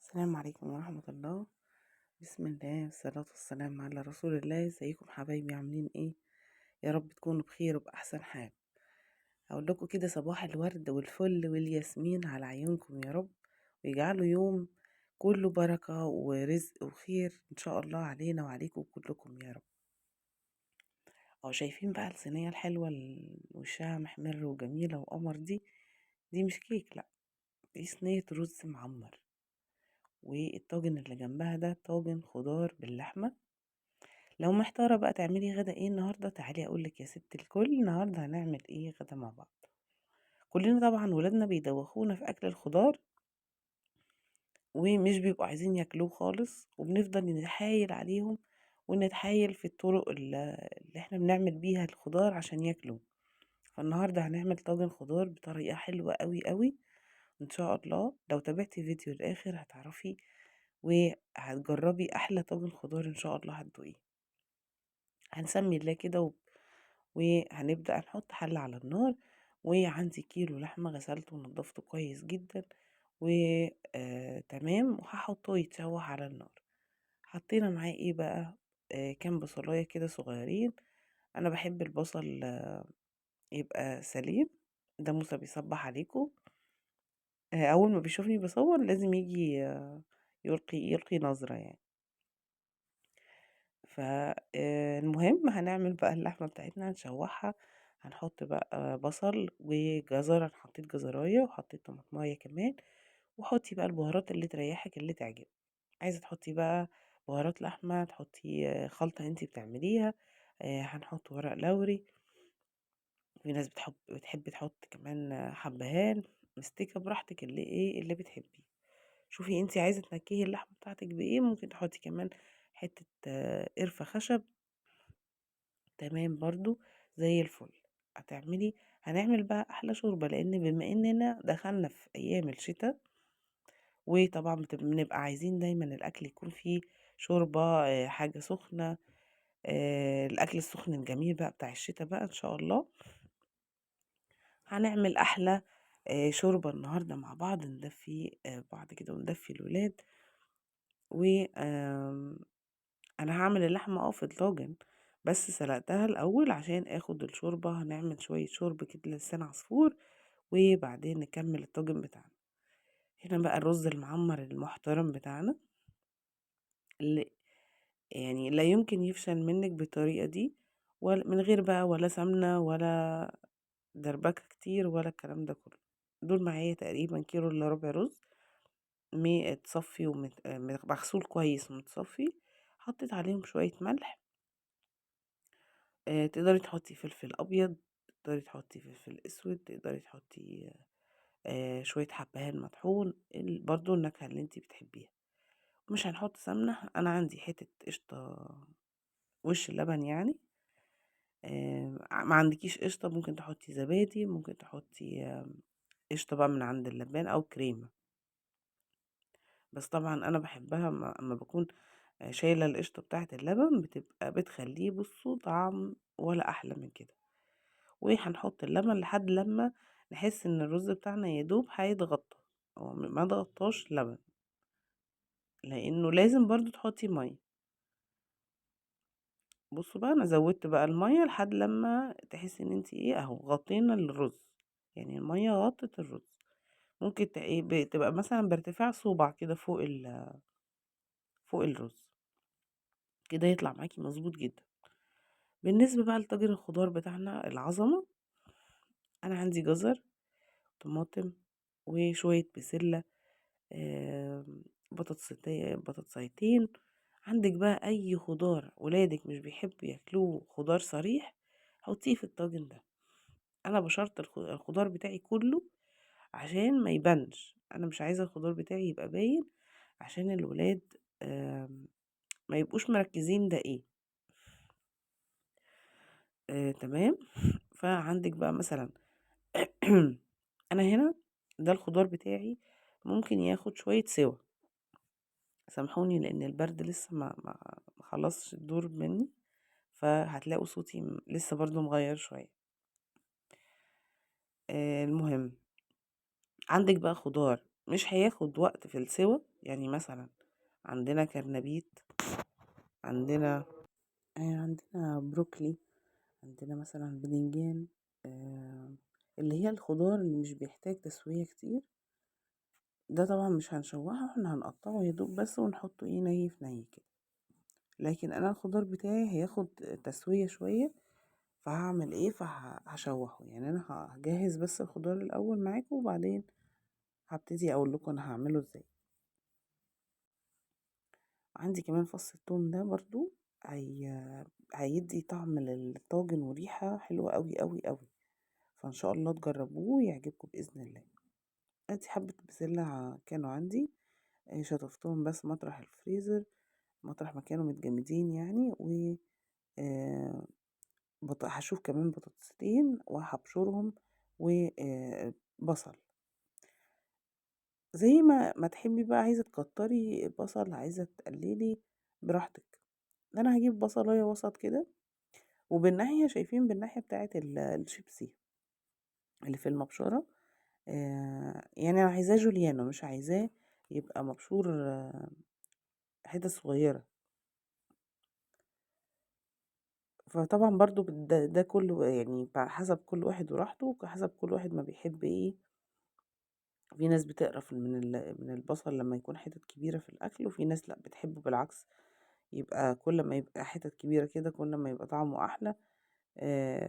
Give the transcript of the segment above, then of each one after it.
السلام عليكم ورحمة الله. بسم الله والصلاة والسلام على رسول الله. ازيكم حبايبي، عاملين ايه؟ يا رب تكونوا بخير وبأحسن حال. هقول لكم كده صباح الورد والفل والياسمين على عيونكم يا رب، ويجعله يوم كله بركة ورزق وخير ان شاء الله علينا وعليكم كلكم يا رب. شايفين بقى الصينية الحلوة اللي وشها محمر وجميلة وقمر دي؟ دي مش كيك، لا دي صينية رز معمر، والطاجن اللي جنبها ده طاجن خضار باللحمة. لو محتارة بقى تعملي غدا ايه النهاردة، تعالي اقولك يا ست الكل النهاردة هنعمل ايه غدا مع بعض. كلنا طبعا ولادنا بيدوخونا في اكل الخضار ومش بيبقوا عايزين ياكلوه خالص، وبنفضل نتحايل عليهم ونتحايل في الطرق اللي احنا بنعمل بيها الخضار عشان ياكلوه. فالنهاردة هنعمل طاجن خضار بطريقة حلوة قوي قوي ان شاء الله. لو تابعتي الفيديو للاخر هتعرفي وهتجربي احلى طاجن خضار ان شاء الله هتدوقيه. هنسمي الله كده وهنبدأ نحط حلة على النار. وعندي كيلو لحمة غسلته ونضفته كويس جدا وتمام، وهحطه يتشوح على النار. حطينا معاه ايه بقى؟ كام بصلاية كده صغيرين. انا بحب البصل يبقى سليم. ده موسى بيصبح عليكم، اول ما بيشوفني بصور لازم يجي يلقي نظرة يعني. فالمهم هنعمل بقى اللحمة بتاعتنا، هنشوحها. هنحط بقى بصل وجزر، انا حطيت جزراية وحطيت طماطماية كمان، وحطي بقى البهارات اللي تريحك اللي تعجبك. عايزة تحطي بقى بهارات لحمة، تحطي خلطة انتي بتعمليها. هنحط ورق لوري، في ناس بتحب تحط كمان حبهان، مستكة، براحتك اللي ايه اللي بتحبيه. شوفي انتي عايزة تنكهي اللحمة بتاعتك بايه. ممكن تحطي كمان حتة قرفة خشب، تمام برضو زي الفل. هنعمل بقى احلى شوربة، لان بما اننا دخلنا في ايام الشتاء وطبعا بنبقى عايزين دايما الاكل يكون فيه شوربة، حاجة سخنة، الاكل السخن الجميل بقى بتاع الشتاء بقى ان شاء الله. هنعمل احلى شوربة النهاردة مع بعض، ندفي بعض كده وندفي الولاد. و انا هعمل اللحمة في الطاجن، بس سلقتها الاول عشان اخد الشوربة. هنعمل شوية شوربة كده لسان عصفور وبعدين نكمل الطاجن بتاعنا. هنا بقى الرز المعمر المحترم بتاعنا اللي يعني لا يمكن يفشل منك بالطريقة دي، ولا من غير بقى ولا سمنة ولا دربكة كتير ولا الكلام ده كله. دول معايا تقريبا كيلو الا ربع رز متصفي ومغسول كويس ومتصفي. حطيت عليهم شوية ملح، تقدري تحطي فلفل ابيض، تقدري تحطي فلفل اسود، تقدري تحطي شوية حبهان مطحون، برضو النكهة اللي انتي بتحبيها. مش هنحط سمنة، انا عندي حتة قشطة وش اللبن يعني. ما عندكيش قشطة ممكن تحطي زبادي، ممكن تحطي قشطة بقى من عند اللبان او كريمة، بس طبعا انا بحبها اما بكون شايلة القشطة بتاعة اللبن، بتبقى بتخليه بصوا طعم ولا احلى من كده. وهنحط اللبن لحد لما نحس ان الرز بتاعنا يدوب هيتغطى، هو ما ضغطاش لبن لانه لازم برضو تحطي مية. بصوا بقى انا زودت بقى المية لحد لما تحسي ان انتي ايه اهو غطينا الرز، يعني المية غطت الرز. ممكن تبقى مثلا بارتفاع صوبع كده فوق الرز كده، يطلع معاكي مظبوط جدا. بالنسبة بقى لطاجن الخضار بتاعنا العظمة، انا عندي جزر، طماطم، وشوية بسلة، بطاطسيتين. عندك بقى اي خضار ولادك مش بيحبوا ياكلوه خضار صريح حطيه في الطاجن ده. انا بشرط الخضار بتاعي كله عشان ما يبانش، انا مش عايزه الخضار بتاعي يبقى باين عشان الولاد ما يبقوش مركزين ده ايه. تمام. فعندك بقى مثلا انا هنا ده الخضار بتاعي ممكن ياخد شوية سوا، سامحوني لان البرد لسه ما خلصش الدور مني، فهتلاقوا صوتي لسه برضو مغير شوية. المهم عندك بقى خضار مش هياخد وقت في السوى. يعني مثلا عندنا كرنبيت، عندنا بروكلي، عندنا مثلا بدنجان، اللي هي الخضار اللي مش بيحتاج تسوية كتير. ده طبعا مش هنشوحه، احنا هنقطعه يا دوب بس ونحطه ايه ني في ني كده. لكن انا الخضار بتاعي هياخد تسوية شوية، فهعمل ايه؟ فهشوحه. يعني انا هجهز بس الخضار الاول معاكم، وبعدين هبتدي اقول لكم انا هعمله ازاي. عندي كمان فص الثوم ده برضو هيدي طعم للطاجن وريحة حلوة قوي قوي قوي، فان شاء الله تجربوه ويعجبكم باذن الله. ادي حبة بسلة كانوا عندي، شطفتهم بس مطرح الفريزر، مطرح ما كانوا متجمدين يعني. و هشوف كمان بطاطستين وهبشرهم وبصل زي ما تحبي بقى، عايزة تكتري بصل عايزة تقللي براحتك. انا هجيب بصلايه وسط كده، وبالناحية شايفين بالناحية بتاعت الشيبسي اللي في المبشرة، يعني انا عايزاه جوليانو، مش عايزاه يبقى مبشور حتة صغيرة. فطبعا برضو ده كله يعني حسب كل واحد وراحته، وحسب كل واحد ما بيحب ايه. في ناس بتقرف من البصل لما يكون حتت كبيرة في الأكل، وفي ناس لا بتحبه بالعكس، يبقى كل ما يبقى حتت كبيرة كده كل ما يبقى طعمه أحلى.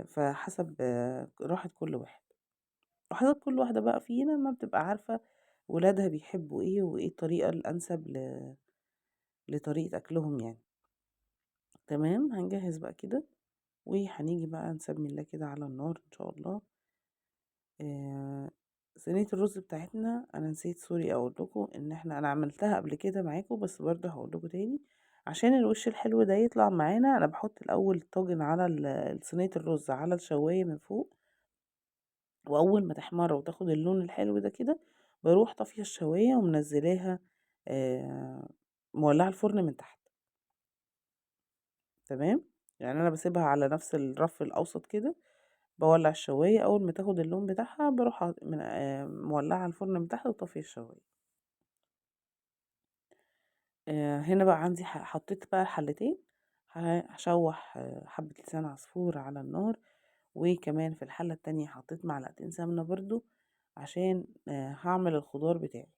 فحسب راحة كل واحد، وحسب كل واحدة بقى فينا ما بتبقى عارفة ولادها بيحبوا ايه وايه الطريقة الأنسب لطريقة أكلهم يعني. تمام، هنجهز بقى كده، وهنيجي بقى نسمي الله كده على النار إن شاء الله. صينية الرز بتاعتنا أنا نسيت sorry أقول لكم إن أنا عملتها قبل كده معاكم، بس برضه هقول لكم تاني عشان الوش الحلو ده يطلع معانا. أنا بحط الأول الطاجن على صينية الرز على الشواية من فوق، وأول ما تحمر وتاخد اللون الحلو ده كده بروح طافية الشواية ومنزلاها، مولعة الفرن من تحت. تمام، يعني أنا بسيبها على نفس الرف الأوسط كده، بولع الشواية، أول ما تاخد اللون بتاعها بروح مولعة الفرن من تحت وطافية الشواية. هنا بقى عندي حطيت بقى الحلتين، هشوح حبة لسان عصفور على النار، وكمان في الحلة التانية حطيت معلقتين سمنة برضو عشان هعمل الخضار بتاعي.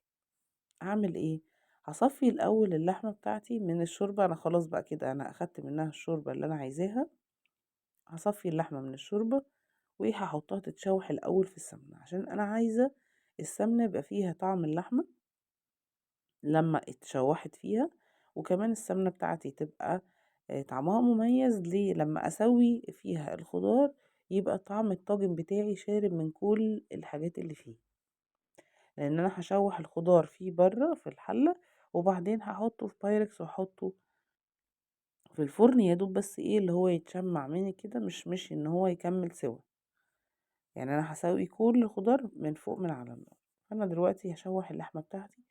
هعمل ايه؟ هصفي الاول اللحمة بتاعتي من الشوربة. انا خلاص بقى كده انا اخدت منها الشوربة اللي انا عايزاها، هصفي اللحمة من الشوربة وهحطها تتشوح الاول في السمنة، عشان انا عايزة السمنة يبقى فيها طعم اللحمة لما اتشوحت فيها، وكمان السمنة بتاعتي تبقى طعمها مميز. ليه؟ لما اسوي فيها الخضار يبقى طعم الطاجن بتاعي شارب من كل الحاجات اللي فيه، لان انا هشوح الخضار فيه بره في الحلة، وبعدين هحطه في بايركس واحطه في الفرن يا دوب بس ايه اللي هو يتشمع مني كده، مش ان هو يكمل سوا. يعني انا هسوي كل الخضار من فوق من على النار. انا دلوقتي هشوح اللحمة بتاعتي،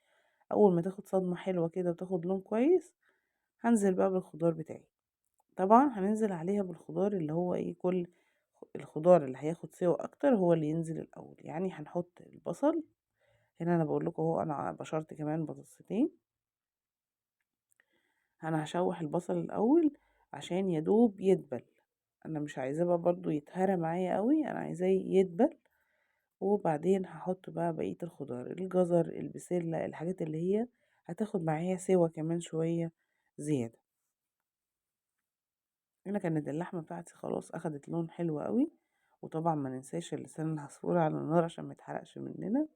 اول ما تاخد صدمة حلوة كده وتاخد لون كويس هنزل بقى بالخضار بتاعي. طبعا هننزل عليها بالخضار اللي هو ايه، كل الخضار اللي هياخد سوا اكتر هو اللي ينزل الاول. يعني هنحط البصل هنا، انا بقول لكم اهو انا بشرت كمان بطاطستين. انا هشوح البصل الاول عشان يدوب يدبل، انا مش عايزاه بقى برضو يتهرى معايا قوي، انا عايزاه يدبل. وبعدين هحط بقى بقية الخضار، الجزر، البسلة، الحاجات اللي هي هتاخد معايا سوا كمان شوية زيادة. هنا كانت اللحمة بتاعتي خلاص اخدت لون حلو قوي، وطبعا ما ننساش اللسان العصفور على النار عشان ما يتحرقش مننا.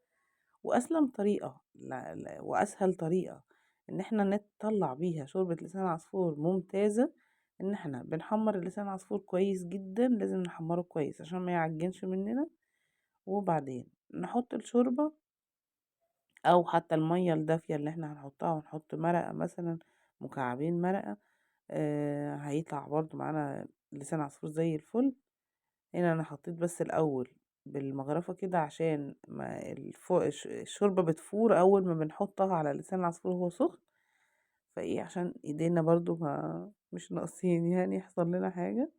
واسلم طريقة، لا لا، واسهل طريقة ان احنا نطلع بيها شوربة لسان عصفور ممتازة، ان احنا بنحمر اللسان العصفور كويس جدا، لازم نحمره كويس عشان ما يعجنش مننا، وبعدين نحط الشوربة او حتى المية الدافية اللي احنا هنحطها، ونحط مرقة مثلا مكعبين مرقة، هيطلع برضو معانا لسان عصفور زي الفل. هنا انا حطيت بس الاول بالمغرفة كده عشان ما الشوربة بتفور اول ما بنحطها على لسان العصفور وهو سخن، فايه عشان ايدينا برضو ما مش ناقصين يعني يحصل لنا حاجة.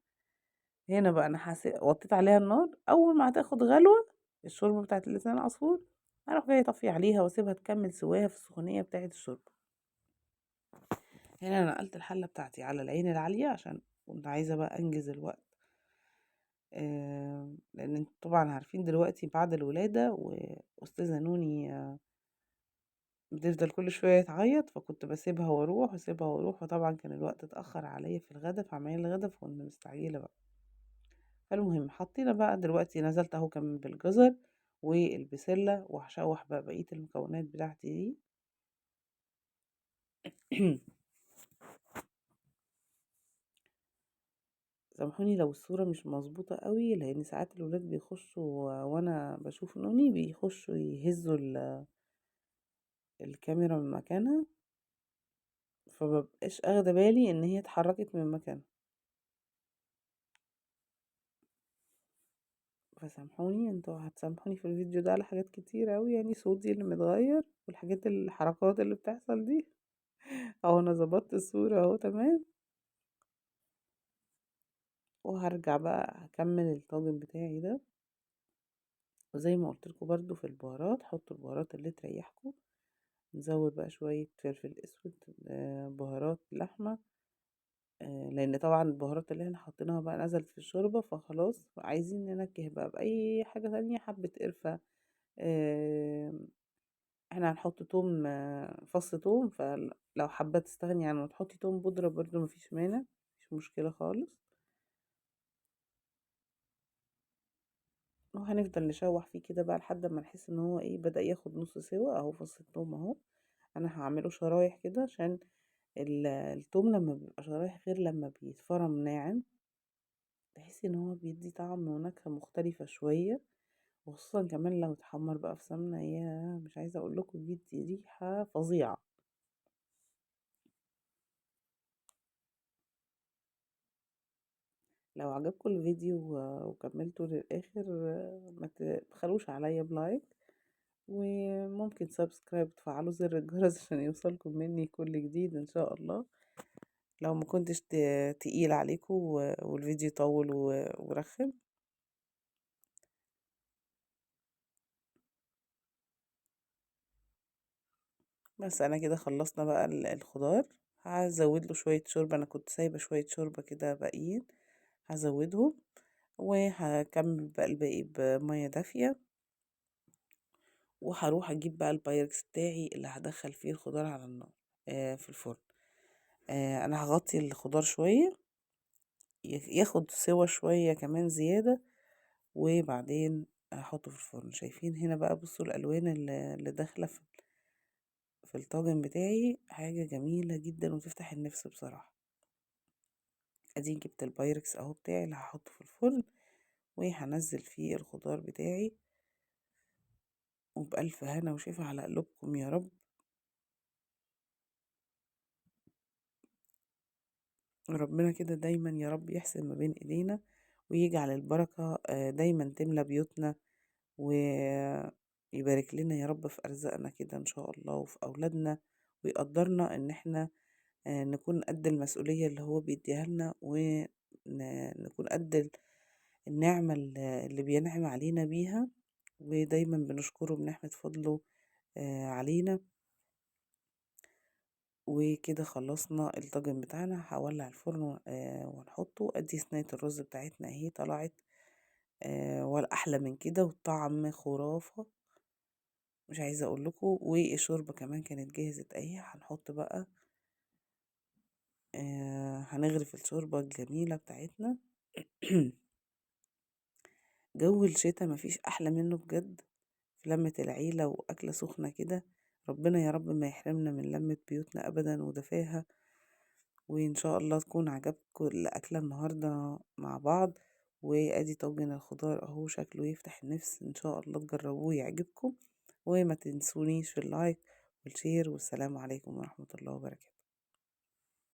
هنا بقى انا وطيت عليها النار، اول ما هتاخد غلوة الشوربة بتاعت لسان العصفور هاروح جاية طافية عليها واسيبها تكمل سواها في السخونية بتاعة الشوربة. هنا أنا نقلت الحلة بتاعتي على العين العالية عشان كنت عايزة بقى أنجز الوقت، لأن انتوا طبعا عارفين دلوقتي بعد الولادة وأستاذة نوني بتفضل كل شوية تعيط، فكنت بسيبها واروح واسيبها واروح، وطبعا كان الوقت اتأخر عليا في الغدا، في عمايل الغدا، فكنت مستعجلة بقى. فالمهم حطينا بقى دلوقتي، نزلت اهو كمان بالجزر والبسلة، وهشوح بقى بقية المكونات بتاعتي دي. سامحوني لو الصورة مش مظبوطة قوي، لان ساعات الولاد بيخشوا وانا بشوف نوني بيخشوا يهزوا الكاميرا من مكانها، فمبقاش اخده بالي ان هي اتحركت من مكانها، فسامحوني. انتوا هتسامحوني في الفيديو ده على حاجات كتير قوي، صوتي اللي متغير والحاجات الحركات اللي بتحصل دي. اهو انا ظبطت الصورة اهو تمام. وهرجع بقى هكمل الطاجن بتاعي ده، وزي ما قلت لكم برضو في البهارات حطوا البهارات اللي تريحكم. نزود بقى شوية فلفل اسود، بهارات لحمة، لان طبعا البهارات اللي احنا حطيناها بقى نزلت في الشوربة، فخلاص عايزين ننكه بقى بأي حاجة تانية، حبة قرفة، احنا هنحط توم، فص توم، فلو حابة تستغني عنه وتحطي توم بودرة برضو مفيش مانع، مفيش مشكلة خالص. وهنفضل نشوح فيه كده بقى لحد ما نحس ان هو بدأ ياخد نص سوا. اهو فص التوم اهو، انا هعمله شرايح كده عشان التوم لما بيبقى شرايح غير لما بيتفرم ناعم، تحسي ان هو بيدي طعم ونكهة مختلفة شوية، وخصوصا كمان لو اتحمر بقى في سمنة، يا مش عايزة اقول لكم بيدي ريحة فظيعة. لو عجبكم الفيديو وكملتوا للآخر ما تبخلوش عليا ب like، وممكن subscribe وتفعلوا زر الجرس عشان يوصلكم مني كل جديد ان شاء الله. لو ما كنتش تقيل عليكم والفيديو طول ورخم. بس انا كده خلصنا بقى الخضار. هزود له شوية شوربة، انا كنت سايبة شوية شوربة كده باقيين، هزودهم وهكمل بقى الباقي بمية دافية. وهروح اجيب بقى البايركس بتاعي اللي هدخل فيه الخضار على النار، في الفرن. انا هغطي الخضار شوية ياخد سوا شوية كمان زيادة، وبعدين هحطه في الفرن. شايفين هنا بقى، بصوا الالوان اللي داخلة في الطاجن بتاعي، حاجة جميلة جدا وتفتح النفس بصراحة. ادي جبت البايركس اهو بتاعي اللي هحطه في الفرن، وهنزل فيه الخضار بتاعي. وبألف هنا وشفا على قلوبكم يا رب. ربنا كده دايما يا رب يحسن ما بين ايدينا، ويجعل البركة دايما تملى بيوتنا، ويبارك لنا يا رب في ارزاقنا كده ان شاء الله، وفي اولادنا، ويقدرنا ان احنا نكون قد المسؤولية اللي هو بيديها لنا، ونكون قد النعمة اللي بينعم علينا بيها، ودايما بنشكره بنعمة فضله علينا. وكده خلصنا الطاجن بتاعنا. هولع الفرن ونحطه. ادي صينية الرز بتاعتنا اهي طلعت، ولا احلى من كده، والطعم خرافة مش عايزة اقول لكم. والشوربة كمان كانت جاهزة اهي. هنحط بقى، هنغرف الشوربة الجميلة بتاعتنا. جو الشتا مفيش احلى منه بجد، في لمة العيلة واكلة سخنة كده. ربنا يا رب ما يحرمنا من لمة بيوتنا ابدا ودفاها. وان شاء الله تكون عجبتكم الاكلة النهاردة مع بعض. وادي طاجن الخضار اهو شكله يفتح النفس، ان شاء الله تجربوه يعجبكم. وما تنسونيش في ال like وال share، والسلام عليكم ورحمة الله وبركاته.